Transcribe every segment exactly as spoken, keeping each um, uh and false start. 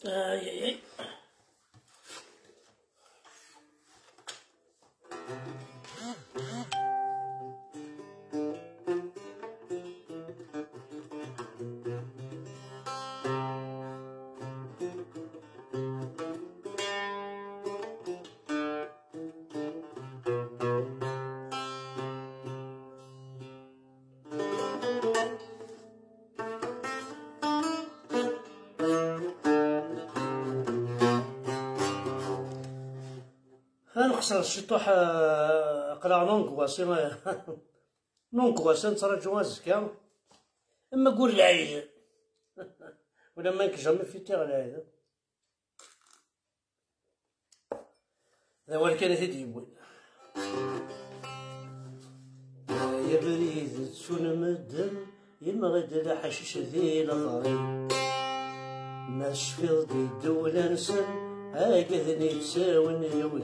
Ay, ay, ay. Ad nqeṣṣer ciṭuḥ, eh, aql-aɣ nunguwasi, nunguwasi, nettraǧu azekka. Am waggur lɛid. Wala ma nekk jamais fêtiɣ lɛid. D awal kan i t-id-yewwin. Ay abrid ttun medden, yemɣi-d leḥcic di leɣri. Ma tecfiḍ di ddewla-nsen, agaden yettawin lewhi.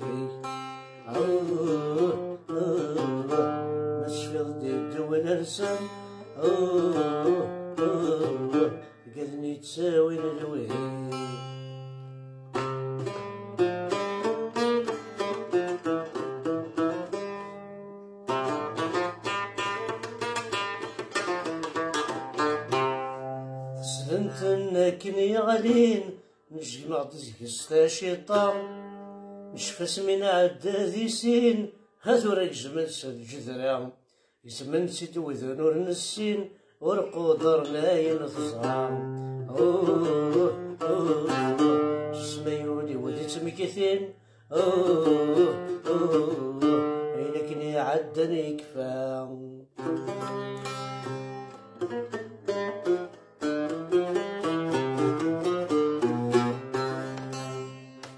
Awwah, awwah. Ma tecfiḍ di ddewla-nsen, awwah, awwah. Agaden yettawin lewhi. Slen-ten akken yeɣlin, nejjem-aɣ-d deg-s taciṭa. Necfa asmi nɛedda di sin, ha tura gezmen s lǧedra. Gezmen-tt-id widen ur nessin, ur qudren ayen teẓra. Uh, uh, uh, uh. Ssma yuli wid ittmektin. Uh, uh, uh. Ayen akken iɛeddan yekfa.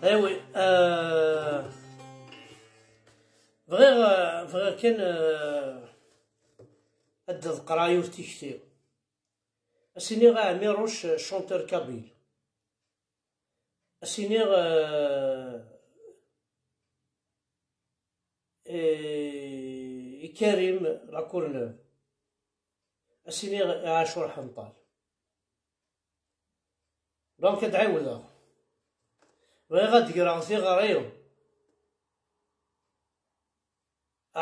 Awi, euh, bɣiɣ, euh, bɣiɣ kan, euh, ad d-ḍeqqreɣ yiwet tikti. Ad s-iniɣ a Ɛmiruc, chanteur kabyle. Ad s-iniɣ, euh, i Karim Lacourneuve. Ad s-iniɣ i Ɛacur Ḥenṭal. Donc ad ɛiwdeɣ. Bɣiɣ ad d-greɣ tiɣri.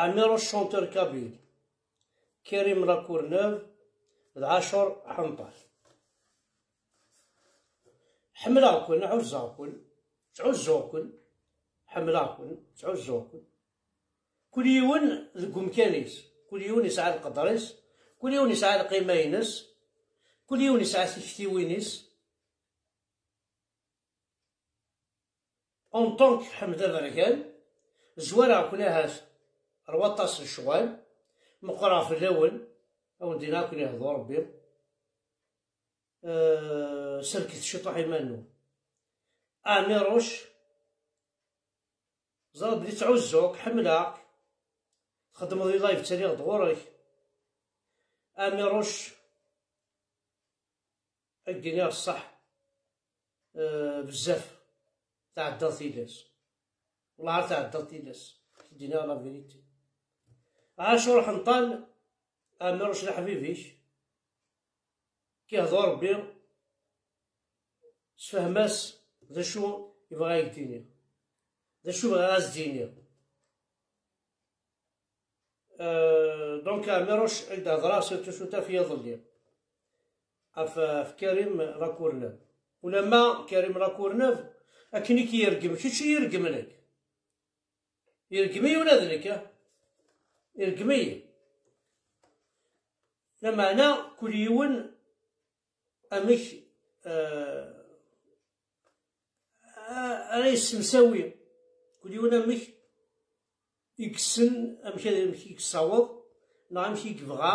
Ɛmiruc, chanteur kabyle. Karim Lacourneuve d Ɛacur Ḥenṭal. Ḥemmleɣ-ken, ɛuzzeɣ-ken, ttɛuzzuɣ-ken. Ḥemmleɣ-ken, ttɛuzzuɣ-ken. Kul yiwen deg umkan-is, kul yiwen yesɛa lqedr-is, kul yiwen yesɛa lqima-ines, kul yiwen yesɛa tiktiwin-is. En tant que Ḥmed Aberkan, zwareɣ-ken ahat ar waṭas n ccɣel, meqqreɣ fell-awen, ad wen-d-iniɣ akken yehdu Rebbi. Euh, serket ciṭuḥ iman-nwen. Ɛmiruc, ẓer belli ttɛuzzuɣ-k, ḥemmleɣ-k, txeddmeḍ i live, ttaliɣ-d ɣur-k. Ɛmiruc, ad k-d-iniɣ ṣṣeḥ, euh, bezzaf tɛeddaḍ tilas. Wellah ar tɛeddaḍ tilas, ad k-d-iniɣ la vérité. Ɛacur Ḥenṭal, Ɛmiruc d aḥbib-ik, k-ihdu Rebbi, sefhem-as d acu yebɣa ad k-d-iniɣ, d acu bɣiɣ ad s-d-iniɣ. Euh, donc, Ɛmiruc, ad d-hedreɣ surtout s utaf yiḍelli ɣef, ɣef Karim Lacourneuve. Ulamma Karim Lacourneuve, akken i k-yergem, kečč i yergem nekk. Yergem-iyi ula d nekk, ah. Yergem-iyi. Lameɛna, kul yiwen amek, euh, ara yessemsawi, kul yiwen amek i yessen, amek ad, amek i yessaweḍ, neɣ amek i yebɣa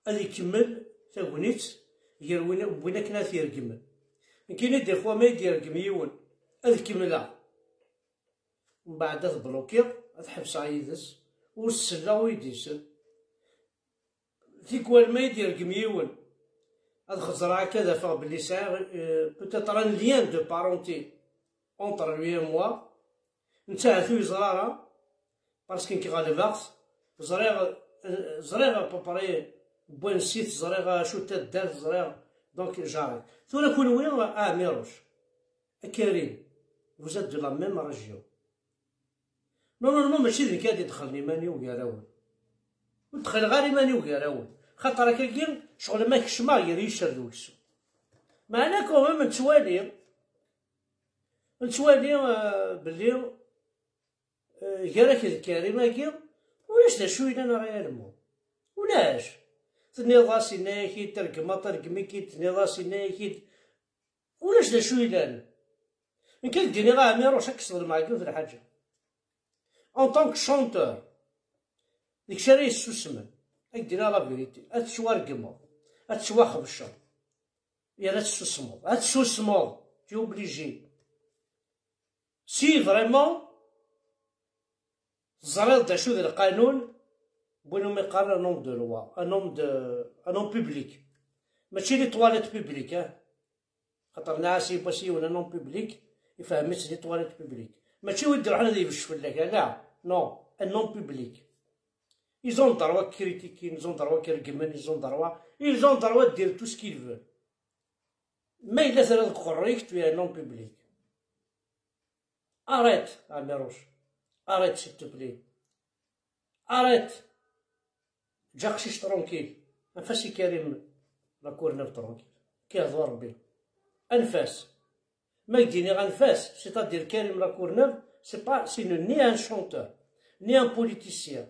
ad ikemmel tagnit gar win, win akken ad t-yergmen. Nekkini, des fois, ma i d-yergem yiwen, ad kemmleɣ. Mbeɛd ad t-blokiɣ, ad ḥebseɣ yid-s, ur selleɣ ur yi-d-isell. Tikwal ma yi-d-yergem yiwen, ad xeẓreɣ akka, ad afeɣ belli sɛiɣ, euh, peut-être un lien de parenté entre lui et moi. Netta ahat ur yeẓra ara, parce que nekk ɣelbeɣ-t, ẓriɣ, euh, ẓriɣ à peu près n wansi-t, ẓriɣ acu d taddart, ẓriɣ, donc j'arrête. Tura kunwi, a Ɛmiruc, A Karim, vous êtes de la même région. Normalement, mačči d nekk ad idexlen iman-iw gar-awen. Ur dexleɣ ara iman-iw gar-awen. Xaṭer akkagi, ccɣel ma kecmeɣ gar yiccer d weksum. Meɛna quand même nettwali, nettwali, euh, belli, euh, gar-ak d Karim-agi, ulac d acu yellan réellement. Ulac. Tenniḍ-as, yenna-yak-id, tregmeḍ, tregm-ik-id, tenniḍ-as, yenna-yak-id. Ulac d acu yellan. Nekk ad k-d-iniɣ a Ɛmiruc, ad k-sḍelmeɣ deg yiwet n lḥaǧa. En tant que chanteur, d kečč ara yessusmen. Ad k-d-iniɣ la vérité. Ad tettwaregmeḍ. Ad tettwaxebceḍ. Yerna ad tessusmeḍ. Ad tessusmeḍ. Tu es obligé. Si vraiment teẓriḍ d acu d lqanun, win umi qqaren un homme de loi, un homme de, un homme public. Mačči les toilettes publiques, ah. Xaṭer nniɣ-as yiwwas yiwen un homme public, ifhem-itt les toilettes publiques. Mačči wid d-iruḥen ad ibecc fell-ak, ala, non, un homme public. Ils ont le droit de critiquer, ils ont le droit de regmen, ils ont le droit, ils ont le droit de dire tout ce qu'ils veulent. Ma yella tura deg uqerruy-ik, tu es un homme public. Arrête, Amirouche. Arrête, s'il te plaît. Arrête. Ǧǧ aqcic tranquille. Anef-as i Karim Lacourneuve tranquille. Kihḍu Rebbi. Anef-as. Ma k-d-iniɣ anef-as, c'est-à-dire Karim Lacourneuve, c'est pas, c'est ni un chanteur, ni un politicien.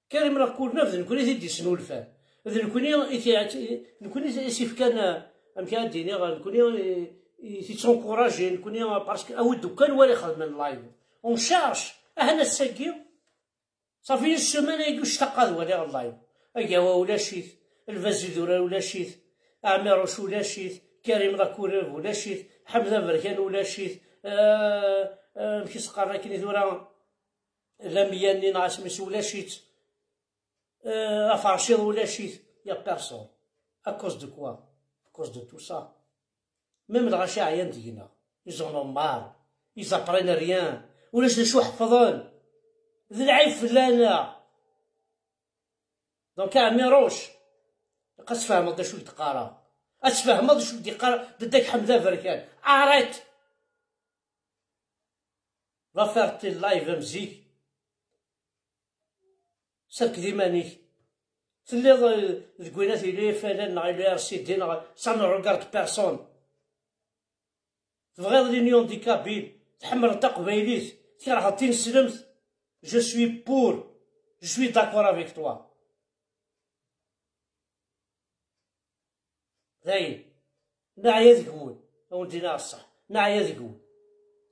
Karim Lacourneuve d nekkni i t-id-yesnulfan. D nekkni i t-, nekkni i s-ifkan, eh, amek ara d-iniɣ, nekkni i, i t-ittunkurajin, nekkni, eh, parce que awi-d kan wara ixedmen live. On cherche, ahna ass-agi, ça fait une semaine ayagi ur ctaqeɣ ad waliɣ live. Agawa ulac-it, Lbaz Idurar ulac-it, Ɛmiruc ulac-it, Karim Lacourneuve ulac-it, Ḥmed Aberkan ulac-it, eh, eh, amek i s-qqaren akken i tura? Lamia-nni neɣ asmi-s ulac-itt. Euh, aferciḍ ulac-it. Il y a personne. À cause de quoi? À cause de tout ça. Même lɣaci ɛyan deg-neɣ. Ils en ont marre. Ils apprennent rien. Ulac d acu ḥefḍen. D lɛib fell-aneɣ. Donc, a Ɛmiruc, ilaq ad tfehmeḍ d acu i d-qqareɣ. Ad tfehmeḍ d acu i d-yeqqar Dadda-k Ḥmed Aberkan. Arrête! Va faire tes lives am zik. Serked iman-ik. Telliḍ, eh, deg wayen ad yili F L N neɣ yili R C D neɣ ça ne regarde personne. Tebɣiḍ l'union des Kabyles, tḥemmleḍ taqbaylit, tkerheḍ tineslemt. Je suis pour, je suis d'accord avec toi. Dayen, neɛya deg-wen, a wen-d-iniɣ ṣṣeḥ, neɛya deg-wen.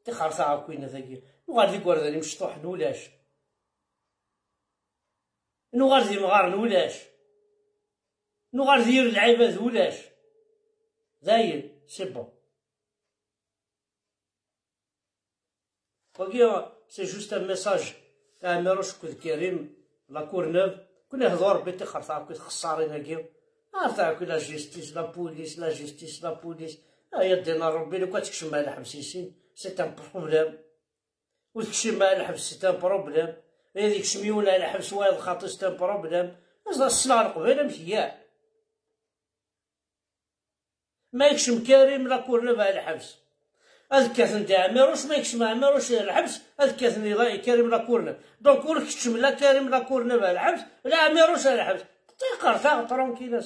Tixer taɣakwin dagi, nuɣal d igerdan imecṭuḥen ulac. Nuɣal d imɣaren ulac. Nuɣal d yir lɛibad ulac. Dayen, c'est bon. Wagi, c'est juste un message. Ɛmiruc akked Karim Lacourneuve, kuni hḍu Rebbi tixer taɛkit xessarin-agi. Ar taɛkit la justice, la police, la justice, la police. Ay addin a Rebbi, lukan tekcem ar lḥebs i sin, c'est un problème. Ur tekcim ar lḥebs, c'est un problème. Ad yekcem yiwen ar lḥebs wayeḍ xaṭi, c'est un problème. Aẓ-, ssneɣ Leqbayel amek yya. Ma yekcem Karim Lacourneuve ar lḥebs, ad kkaten di Ɛmiruc, ma yekcem Ɛmiruc ar lḥebs, ad kkaten di La-, Karim Lacourneuve. Donc ur keččem la Karim Lacourneuve ar lḥebs, la Ɛmiruc ar lḥebs. Tixer taɣ tranquille.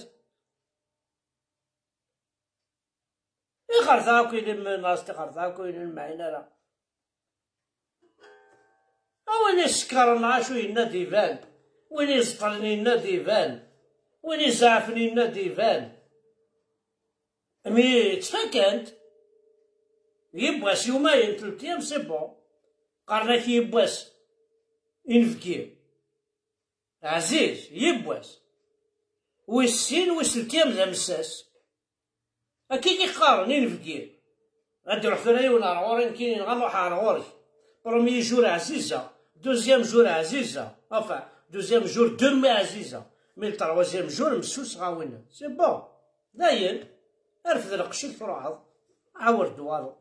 Tixer taɣakwin imennas, tixer taɣakwin ur mɛin ara. A win isekren, acu yenna-d iban, win iẓeṭlen yenna-d iban, win izeɛfen yenna-d iban. Mi ttfakant, yiwwas yumayen, telt ayyam, c'est bon. Qqaren-ak yiwwas inebgi ɛziz, yiwwas. Wis sin, wis telt ayyam d amessas. Akka i qqaren inebgi. Ad d-iruḥ tura yiwen ar ɣur-i, nekkini nɣa ruḥ ar ɣur-k. Premier jour ɛziza, deuxième jour ɛziza, enfin, deuxième jour demi ɛziza, mais le troisième jour messus ɣawin. C'est bon. Dayen, rfed lqecc-ik truḥeḍ, ɛawed-d waḍu.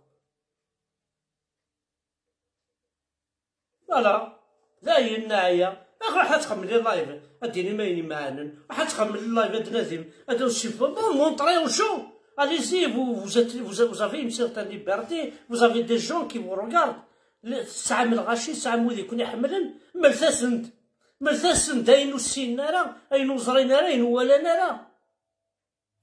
Voilà. Dayen neɛya. Ruḥ ad txemmel live, ad d-tinim ayen imeɛnen. Ruḥ ad txemmel live, ad d-nadim, ad d-nessifeḍ. Bon, montrer aux gens. Allez-y, vous, vous êtes, vous, vous avez une certaine liberté, vous avez des gens qui vous regardent. Le-, tesɛam lɣaci, tesɛam wid i ken-iḥemmlen, mlet-asen-d. Mlet-asen-d ayen ur ssinen ara, ayen ur ẓrin ara, ayen ur walan ara.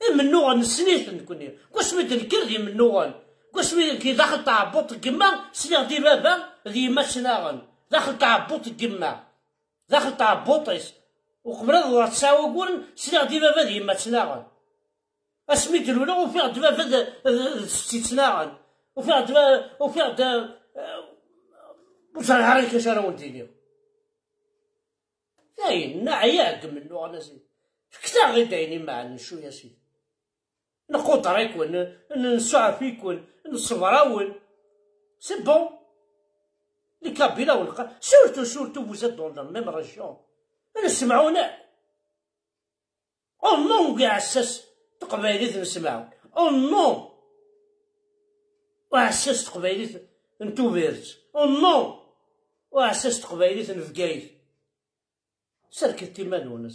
Imennuɣen nessen-iten nekkni. Deg wasmi d-nekker d imennuɣen. Deg wasmi d-nekker daxel tɛebbuḍt n yemma, sliɣ-d i baba d yemma ttnaɣen. Daxel tɛebbuḍt n yemma. Daxel tɛebbuḍt-is. Uqbel ad ḍeɣ tesɛa waguren, sliɣ-d i baba d yemma ttnaɣen. Asmi d-luleɣ, ufiɣ-d baba d, d, d setti ttnaɣen. Ufiɣ-d ba-, ufiɣ-d, eh, ur ẓriɣ ara acu ara wen-d-iniɣ. Dayen, neɛya deg imennuɣen, a sidi. Fket-aɣ-id ayen imeɛnen cwiya, a sidi. Nquder-iken, n-, nsuɛef-iken, nṣebber-awen. C'est bon. Les Kabyles, surtout, surtout, vous êtes dans la même région. Ad nessemɛun. Oh non, uɛessas teqbaylit n Semɛun. Oh non, uɛessas teqbaylit n Tubiret. Oh non, uɛessas teqbaylit n Bgayet. Serket iman-nwen.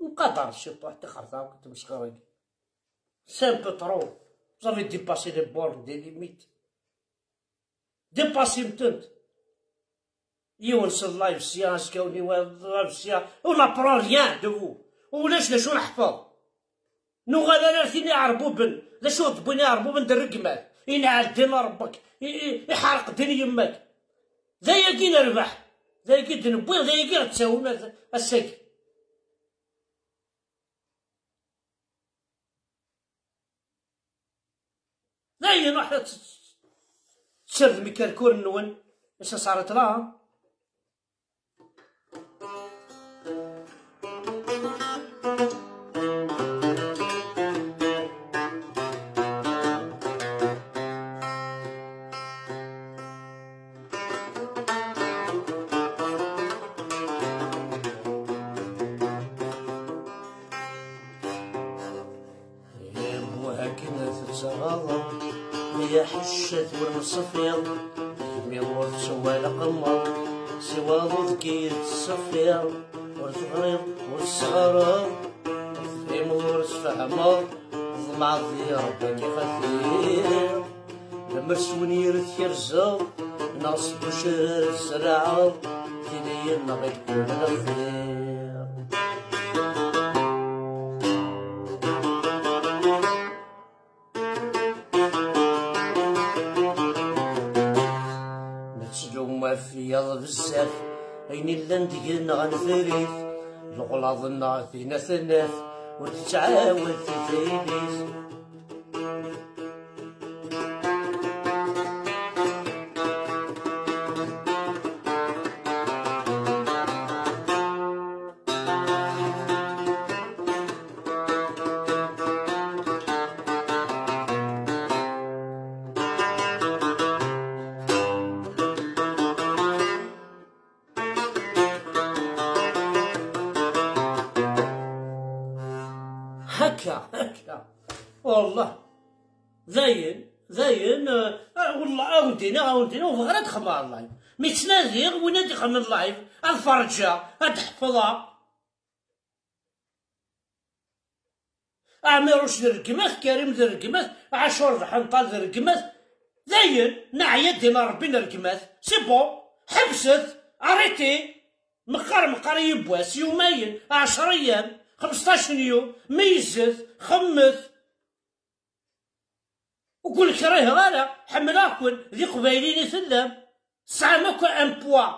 Nqader ciṭuḥ tixerta akked tmesxir-agi. C'est un peu trop. Vous avez dépassé les bornes, des limites. Dépassez-tent. Yiwen s live sya, azekka-nni wa live sya. On n'apprend rien de vous. Ulac d acu neḥfeḍ. Nuɣal ala ar tin iɛerbuben. D acu d-wwin iɛerbuben d rregmat? Inɛel din Ṛebbek. I, i, iḥerq din yemma-k. D ayagi i nerbeḥ. D ayagi i d-newwi, d ayagi i ɣ-d-ttawin ass-, ass-agi. Dayen, ruḥet ad tt-, tessardem ikerkuren-nwen, ça s'arrête là, hein. Ibuh akken tettɣaḍeḍ, ya ḥeccat ur nṣeffiḍ, kmi ur tettwalqemmeḍ, siwaḍ udki tettṣeffiḍ, ur teɣriḍ, ur tesɣareḍ, ur tefhimeḍ, ur tfehmeḍ, tḍemɛeḍ di Ṛebbi ad k-ixatir. Lemmer s wenyir tkerzeḍ, neɣ s ucrar tzerɛeḍ, tili-yi-nneɣ i yeqqimen lxir. Nettlumaf yaḍ bezzaf, ayen illan deg-neɣ neffer-it, leɣlaḍ-nneɣ tin ad t-naf, ur tettɛawad tafririt. هكا، هكا. والله. Dayen, dayen, eh, eh, والله, a wen-d-iniɣ, a wen-d-iniɣ, ur bɣiɣ ara ad xedmeɣ live. Mi ttnadiɣ win ad ixedmen live, ad ferǧeɣ, ad ḥefḍeɣ. Ɛmiruc d rregmat, Karim d rregmat, Ɛacur d Ḥenṭal d rregmat. Dayen, neɛya ddin n Ṛebbi n rregmat. C'est bon, ḥebset, arrêtez. Meqqar, meqqar i yiwwas, yumayen, ɛecra ayyam, xemseṭṭac n yum, meyyzet, xemmet. Ur ken-kriheɣ ara, ḥemmleɣ-ken, d iqbayliyen i tellam. Tesɛam akk un poids.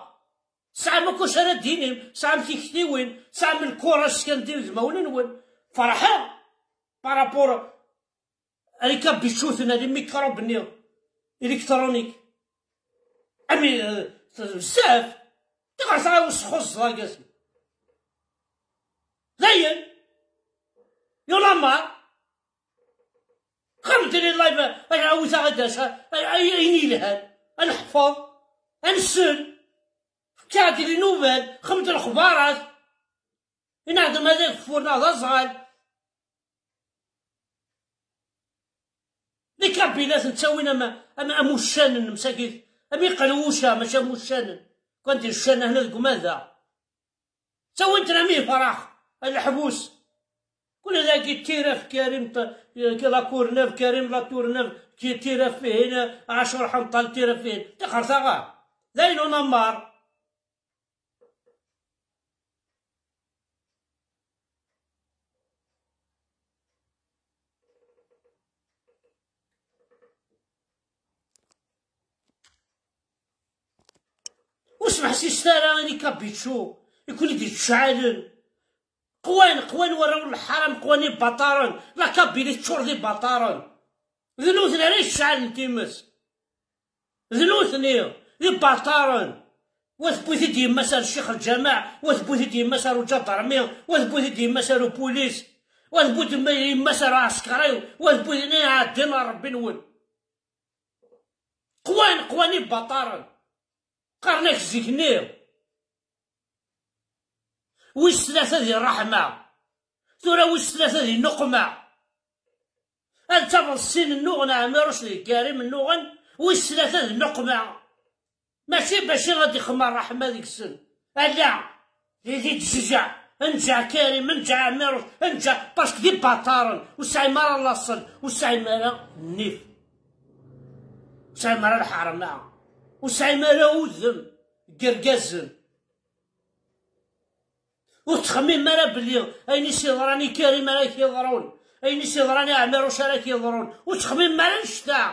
Tesɛam akk acu ara d-tinim, tesɛam tiktiwin, tesɛam lkuras kan d udmawen-nwen. Ferḥeɣ par rapport ar ikabičuten, ar imikrub-nni électronique. Ami, eh, bezzaf. Tiɣer sɛa usxuẓẓeg-agi. Dayen. Yulamar. Xemt-d les lives, a, a, awit-aɣ-d acu, a, a, ayen yelhan, a neḥfeḍ, a nsel, fket-aɣ-d les nouvelles, xemt-d lexbarat, i neɛdem ad ageffur neɣ d aẓɣal. Les Kabyles ttawin am, am, am uccanen, msakit, am iqelwuca, mačči am uccanen. Kan d uccanen hna deg umadaɣ. Ttawin-ten am ifrax, a leḥbus. Kul dagi tiraf Karim, t-, la Courneuve, Karim la Tourneuve, ki-, tiraf ihin, Ɛacur Ḥanṭal, tiraf ihin. Tixer taɣa. D ayen unamar. Ur smeḥsiset ara i les Kabyles i ken-id-yettceɛlen. Qwan, qwan warraw n lḥaram, qwan ibaṭaren. La Kabylie teččur d ibaṭaren. D nutni ara yecɛalen times. D nutni, d ibaṭaren. Wa tewwi-t-id yemma-s ar ccix lǧameɛ, wa tewwi-t-id yemma-s ar uǧadarmi, wa tewwi-t-id yemma-s ar upulis, wa tewwi-t yemma-s ar uɛeskari, wa tewwi-t-id ɛeddan ar Rebbi-nwen. Qwan, qwan ibaṭaren. Qqaren-ak zik-nni. Wis tlata di ṛṛeḥma. Tura wis tlata di nnuqma. Ad tafeḍ sin nnuɣen, Ɛmiruc d Karim nnuɣen, wis tlata di nnuqma. Mačči bac ad ixemmer ṛṛeḥma deg-sen. Ala, di, di tjeǧǧa, nǧeɛ Karim, nǧeɛ Ɛmiruc, nǧeɛ, parce que d ibaṭaren, ur sɛim ara laṣel, ur sɛim ara nnif. Ur sɛim ara lḥerma, ur sɛim ara udem n yergazen. Ur ttxemmim ara belli ayen i s-yeḍran i Karim ara k-yeḍrun, ayen i s-yeḍran i Ɛmiruc ara k-yeḍrun. Ur ttxemmim ara annect-a.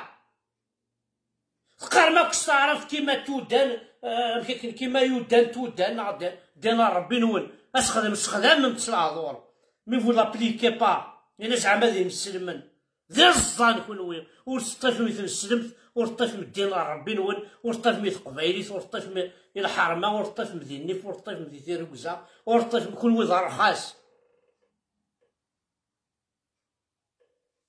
Teqqarem akk s taɛrabt kima tudan, eh, amek akken kima yudan tudan, neɣ d-, ddin n Rebbi-nwen. Asexdem, sexdamem-tt s lehdur. Mais vous l'appliquez pas. Ini zeɛma d ineslmen. D iẓẓan kunwi, ur teṭṭifem i tneslemt, ur teṭṭifem ddin n Ṛebbi-nwen, ur teṭṭifem i teqbaylit, ur teṭṭifem i lḥerma, ur teṭṭifem di nnif, ur teṭṭifem di tirugza, ur teṭṭifem, kunwi d arxas.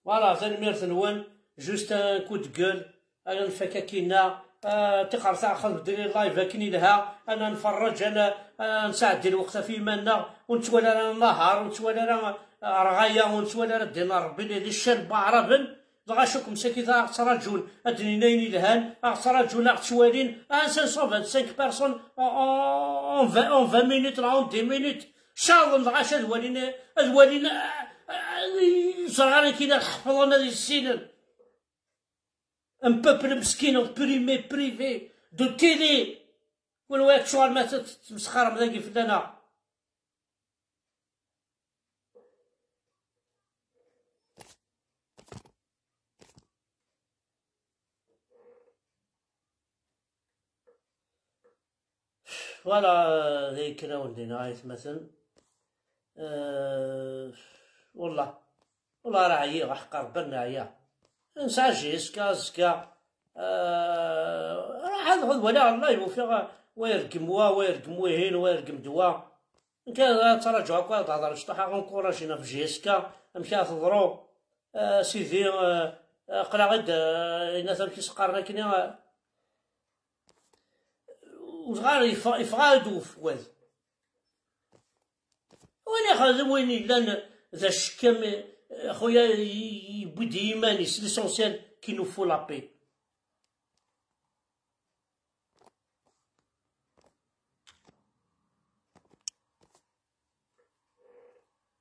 Voilà, tanemmirt-nwen, juste un coup de gueule. Ara nfak akkinna, ah, tiqertaɛ xedmet-d live akken ilha, ana nferreǧ, ana, ah, nesɛeddi lweqt ɣef yiman-nneɣ, ur nettwali ara nnehar, ur nettwali ara, ah, rɣaya, ur nettwali ara ddin n Ṛebbi, les chaînes n waɛraben, dɣa cukkem sakit ad ɣ-ttraǧun, ad d-inin ayen ilhan, ad ɣ-ttraǧun, ad ɣ-ttwalin, ah, cinq cent vingt-cinq personnes en, en, en vingt, en vingt minutes, neɣ en dix minutes, caḍen dɣa ad walin, ad walin, ah, ah, ẓriɣ ara kina ad ḥefḍen, ad issinen. Un peuple meskin, opprimé, privé de télé. Kunwi ttcuɣal ma tettmesxirem dagi fell-aneɣ. Voilà, d ayen kan a wen-d-iniɣ ay atmaten. Euh, wallah, wallah ara ɛyiɣ, aḥeqqa Rebbi ara neɛya. Nesɛa J S K azekka, euh, ruḥ ad, ad waliɣ live, ufiɣ wa ireggem wa, wa ireggem wihin, wa ireggem d wa. Nekk ad ttṛaǧuɣ akk ad d-hḍer cṭuḥ, ad encourager ɣef J S K, amek ara teḍru. Ah, sidi, ah, aql-aɣ-id, ah, yenna-t amek i s-qqaren akken, ah, udɣar yeffeɣ-, yeffeɣ-aɣ-d ufwad. Win ixedem, win yellan d acekkam, eh, xuya, y-, y-, yewwi-d i yiman-is, l'essentiel qu'il nous faut la paix.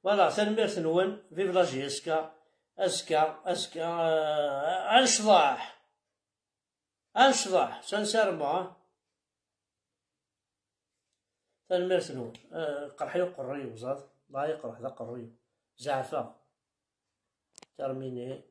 Voilà, tanemmirt-nwen, vive la J S K, azekka, azekka, euh, ad necḍeḥ, ad necḍeḥ, sincèrement, hein. Tanemmirt-nwen. Euh, qerḥ-iyi uqerruy-iw, ẓad, la iqerḥ d aqerruy-iw, zeɛfeɣ. Terminé.